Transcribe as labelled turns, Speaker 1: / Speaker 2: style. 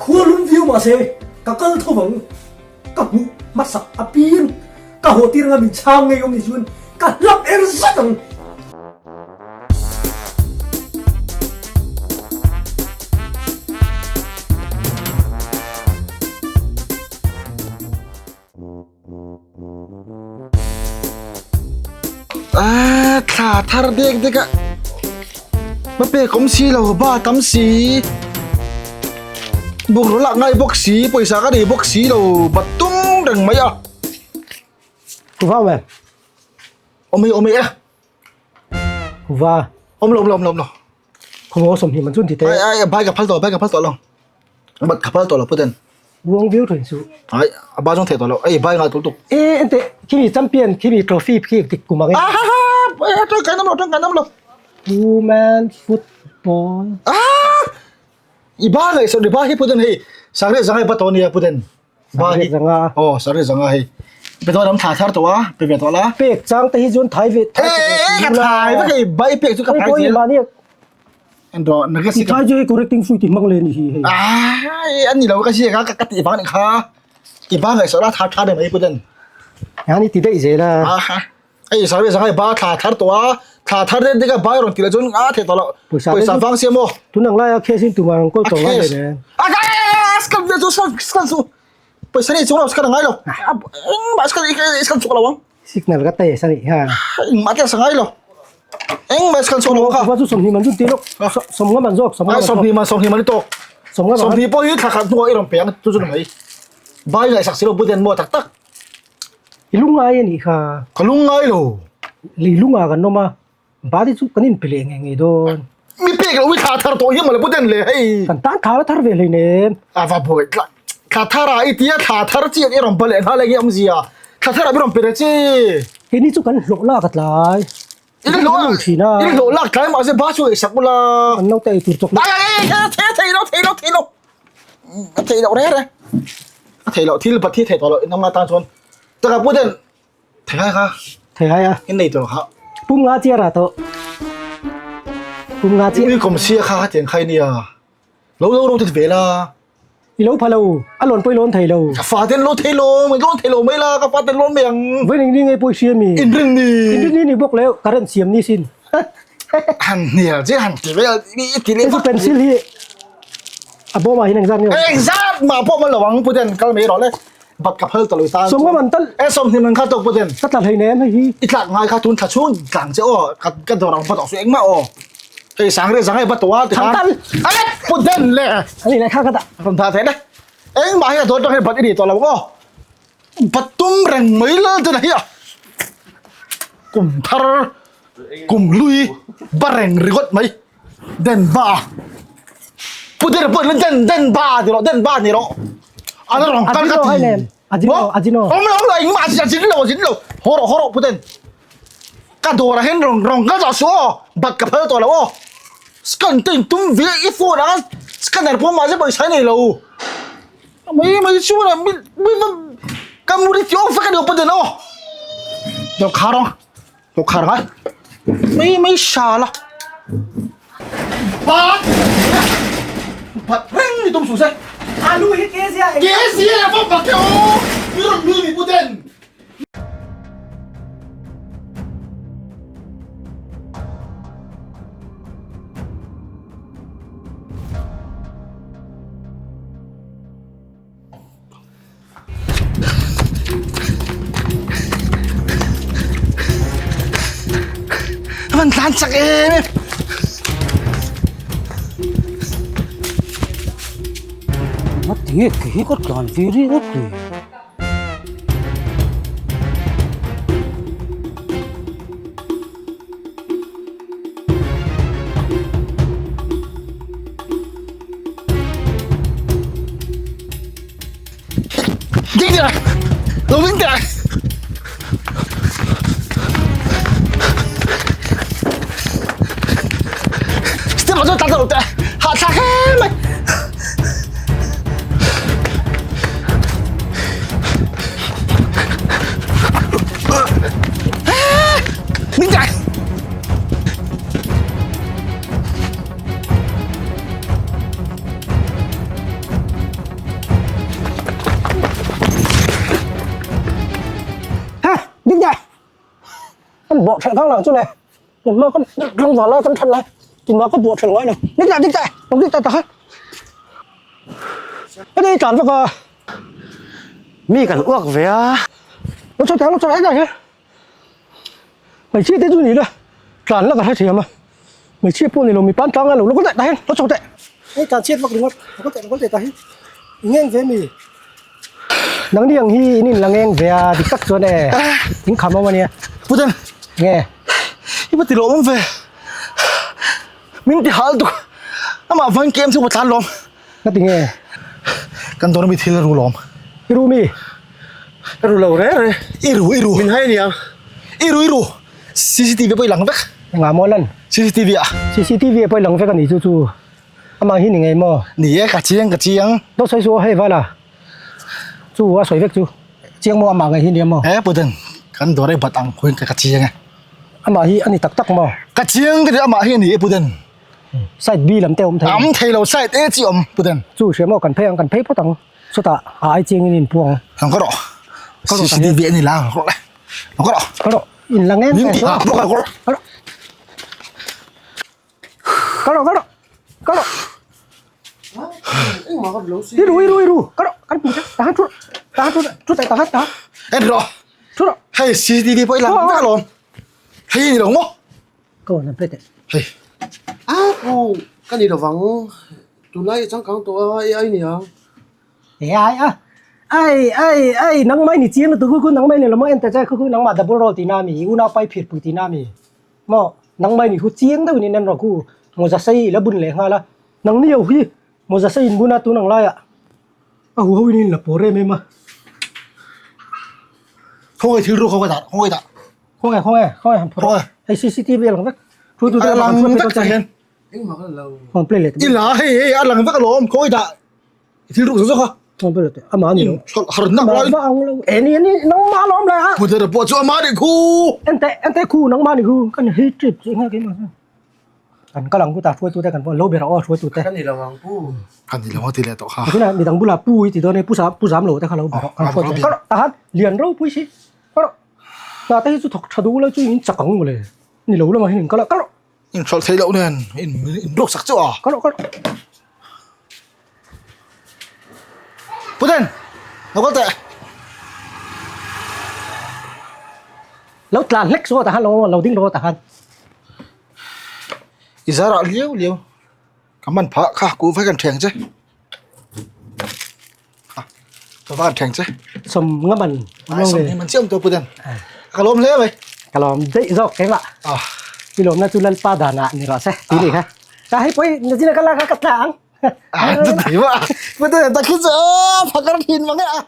Speaker 1: Khua lum viau mahse ka kal tho vang. Ka hmuh hmasak apiang ka haw tir anga min chhang ngei awm ni chuan ka hlap er zet ang.
Speaker 2: Thla thar dek dek a ma pek awm si lo ba tam si bungraw lak ngai bawk si pawisa ka nei bawk si lo bat tum reng mai a
Speaker 1: Huva awm em?
Speaker 2: Awm e awm e
Speaker 1: Huva
Speaker 2: awm lo awm lo awm lo awm lo
Speaker 1: Khaw 20 man chuan ti teh.
Speaker 2: Ai ai bai ka phal tawh bai ka phal tawh lo. Bat ka phal tawh lo puten.
Speaker 1: Buang viau thin su.
Speaker 2: Ai a ba jong thei tawh lo. Ei bai ngai tul tuk.
Speaker 1: E ente khimi champion khimi trophy khi tik kum ang.
Speaker 2: Ah ha ha e tang kai nam lo tang kai nam lo.
Speaker 1: Women football.
Speaker 2: Ah i ba ngai so ba hi puten hei sangre zangai ba to nia puten. Ba hi.
Speaker 1: Zanga.
Speaker 2: Oh sangre zanga hei. Pe to ram tha thar to a pe ve to la.
Speaker 1: Pek chang te hi chuan thai ve
Speaker 2: thai. E ka thai va kai bai pek chu ka thai
Speaker 1: zel. Mani
Speaker 2: Endo naga si
Speaker 1: thai chu correcting fui ti mang le ni hi hei.
Speaker 2: Ah ani lo ka si ka ka ti vang ni kha. I ba ngai so la tha tha de mai puten.
Speaker 1: Yani ti dei zela.
Speaker 2: Ah ha. Ei sangre zanga ba thla thar to a thla thar de de ka bai ron ti la chun a the to lo. Pawisa vang sia mo.
Speaker 1: Tunang lai a case in tumang kol to ngai le.
Speaker 2: A ka scan de chu scan su. Pawisa nei chung lo scan ngai lo. Engmah scan scan chuk lo ang.
Speaker 1: Signal ka te sani ha.
Speaker 2: Engmah te sa ngai lo. Engmah scan chuk lo kha.
Speaker 1: Wa chu 20 man chu ti lok. Som nga man zawk som nga.
Speaker 2: 20 man 20 man tok.
Speaker 1: Som nga
Speaker 2: 20 pawh hi thla khat hnuah i rawn pe ang chu chu mai. Bai ngai sak si lo buten maw tak tak.
Speaker 1: I lungngai a nih kha.
Speaker 2: Ka lungngai lo.
Speaker 1: Lei lunga kan awm a. Badi chu kan inpe leh ngei ngei dawn.
Speaker 2: Mi pek lo i thla thar tawh hi mawle puten le hei.
Speaker 1: Kan tan thla la thar ve hleinem.
Speaker 2: A va buai thla thla thar ah i tia thla thar chiah i rawn pe leh nghal enge awmzia. Thla thar ah mi rawn pe leh chi.
Speaker 1: Keini chu kan hlawh lak a tlai.
Speaker 2: I hlawh thin a. I hlawh lak tlai mahse ba chu ei sak ula.
Speaker 1: An lo te ei tur chawk.
Speaker 2: Ai ai ai thei thei lo thei lo thei lo. A thei lo re re. A thei lo thil bat hi thei tawh lo in awm nga tan chuan. Taka puten Thei kha.
Speaker 1: Thei hai a.
Speaker 2: In nei tawh kha.
Speaker 1: Pum nga chia ra tawh. Pum nga chia.
Speaker 2: Ui kom sia kha tiang khai nia. Lo lo ro tit ve la.
Speaker 1: I lo pha lo. A lon poi lon thei lo.
Speaker 2: Ka fa ten lo thei lo, mai lon thei lo mai la, ka fa ten lon mai ang.
Speaker 1: Voi ning ni ngai poi sia mi.
Speaker 2: In ring ni.
Speaker 1: In ring ni ni bok le current siam ni sin.
Speaker 2: Han nia je han ti ve i ti le.
Speaker 1: Pencil hi a bawm ah hin engzat nge
Speaker 2: Engzat mah pawh ma lo ang puten kal mai rawh le. Bat ka phal ta lo tan.
Speaker 1: Sawm nga man tal.
Speaker 2: E 20 man kha tok puten.
Speaker 1: Ka tla hlei nem hei hi.
Speaker 2: I tlak ngai kha tun thla chung tlang che aw ka ka dawr ang bat su engmah aw. Hei sang re zangai bat to a ti
Speaker 1: khan. Tal.
Speaker 2: Ale puten le.
Speaker 1: Ani lai kha ka da.
Speaker 2: Ron tha the le. Engmah hi a dawr tang hi bat i ni to lo aw. Bat tum reng mai lal te na hi a. Kum thar kum lui bareng rigot mai. Den ba. Pu der pawh in den den ba ti rawh den ba ni rawh. An rawn kal ka ti.
Speaker 1: Ajino ajino.
Speaker 2: Awm lo awm lo engmah a zin lo a zin lo. Haw rawh haw rawh pu den. Ka dawrah hian rawn rawn kal tawh suh aw. Bat ka phal tawh lo aw. Scan te in tum ve i phone anga scanner pawh mahse pawisa i nei lo. Mai mai chu la mi mi ka muri ti awm vek a ni aw pu den aw. Dawr khar ang. Lo khar ngai. Mai mai sha la. Bat. Bat reng ni tum su se.
Speaker 1: Alu hi ke zia.
Speaker 2: Ke zia la va bak o. Mi ron lui mi puten. Van tlan chak em em.
Speaker 1: Mà thiệt cái có tròn gì đi út thì.
Speaker 2: Ding teh lo ding teh Step ah chuan tlan lo teh hahthlak hle mai Ding teh
Speaker 1: bawh ṭhelh khang lang chu le. Tunhma kan tlangval lai kan that lai tunah ka bawh ṭhelh ngai lo. Dik teh dik teh dik teh takha. Heti tlan vak a.
Speaker 3: Mi kan uak ve a.
Speaker 1: Lo chho teh lo chho teh he. Hmeichhia te chu ni la tlan la ka hre thiam a. Hmeichhia pawh ni lo mi pan tlang a lo lo teh tah hian lo chho teh. Hei tlan chhiat vak ringawt lo teh lo teh tah hi. I ngeng ve mi. Nangni ang hi in inla ngeng ve a dik tak chuan e in kham awm ania.
Speaker 2: Puten.
Speaker 1: Nge.
Speaker 2: I va ti lawm awm ve. Min ti hal tuk. Amah vain kem chu ka tlan lawm.
Speaker 1: Nga ti nge?
Speaker 2: Kan dawr ami thil a ru lawm.
Speaker 1: I ru mi?
Speaker 3: Ka ru lo re re.
Speaker 2: I ru i ru.
Speaker 3: Min hai ania.
Speaker 2: I ru i ru. CCTV pawh i lang vek.
Speaker 1: Engah maw lan?
Speaker 2: CCTV ah.
Speaker 1: CCTV pawh i lang vek a nih chu chu. Amah hi ni ngei maw?
Speaker 2: Ni e, ka chiang ka chiang.
Speaker 1: Dawt sawi chu hei vala. Chu a sawi vek chu. Chiang maw amah ngei hi nia maw?
Speaker 2: He Puten, kan dawr ei bat ang khuin ka chiang e.
Speaker 1: Amah hi a ni tak tak maw?
Speaker 2: Ka chiang ka ti amah hi a ni e Puten.
Speaker 1: Side B lam te awm thei.
Speaker 2: Awm thei lo side A chi awm Puten.
Speaker 1: Chu hria maw kan phei ang kan phei phawt ang. Chutah a ai chiang in in puang.
Speaker 2: Ang ka rawh. CCTV a ni la ang rawh le. Ang ka rawh.
Speaker 1: Ka rawh. In la ngeng.
Speaker 2: Min ti ha bawk ang rawh.
Speaker 1: Ka rawh. Ka rawh ka rawh. Ka rawh. I ru i ru i ru. Ka rawh kan phu tahan thu tahan thu thu tai tahan tahan.
Speaker 2: En rawh.
Speaker 1: Thu rawh.
Speaker 2: Hei CCTV pawh i lang vek alawm. Hei ni lo maw?
Speaker 1: Ka rawn play teh.
Speaker 2: Hei.
Speaker 3: A pu ka ni lovang tunlai i changkang tawh a AI ni ang.
Speaker 1: AI a ai ai ai nangmah ni chiang lutuk khu khu nangmah ni lo maw en ta che khu khu nangmah double role tihna a mi unau pai phir pui tihna a mi maw nangmah ni khu chiang deuhin in en rawh khu mawza sei i la bun leh nghal a nangni ho hi mawza sei in bun a tun ang laiah a huho in in la pawr em em a.
Speaker 2: Khawngaih thil ru khawngaih dah khawngaih dah.
Speaker 1: Khawngaih khawngaih khawngaih han phawrh
Speaker 2: Khawngaih.
Speaker 1: Hei CCTV a lang vek. Thu tu te
Speaker 2: A lang
Speaker 1: lang
Speaker 2: vek hian.
Speaker 3: Engmah ka lo.
Speaker 1: Phone play leh
Speaker 2: I la hei hei a lang vek alawm khawngaih dah. I thil ruk zawk zawk a.
Speaker 1: Phone play leh teh amah ani lo.
Speaker 2: Har nak lai.
Speaker 1: Amah ang lo. E ni ni nangmah alawm le a.
Speaker 2: Pute pawh chu amah nih khu.
Speaker 1: Ente ente khu nangmah nih khu kan hi trip chu nge keimah. Kan kal ang kutah hruaitute kan lo ber aw hruaitute.
Speaker 3: Ka ni lo ang pu.
Speaker 2: Ka ni lo ang ti leh tawh kha.
Speaker 1: Tuna midang bulah pu i ti dawn e pu sa pu zam lo te kha lo ber kan hruaitu. Ka tahan lian ropui si. Ka hna te hi chu thawk tha duh lo chu in chak ang mawle. Ni lo lamah hian in kal a ka.
Speaker 2: In hralh thei loh nen in in ruak sak chu a.
Speaker 1: Ka ka.
Speaker 2: Puten lo kal teh.
Speaker 1: Lo tlan hlek chu tahan lo lo ding lo tahan.
Speaker 2: I zarah liau liau ka man phah kha ku vai kan theng che. Ka van theng che.
Speaker 1: Som nga man.
Speaker 2: Ai som hi man chiam to puten. Ka lawm hle mai.
Speaker 1: Ka lawm daih zawk keimah.
Speaker 2: Ah.
Speaker 1: I lawmna chu Lalpa danah ni rawh se ti ni kha. Ka hei pawh i nachina ka lak a ka tla ang.
Speaker 2: Ah, chu ti ma. Puten ta khi chu phakar thin mang e a.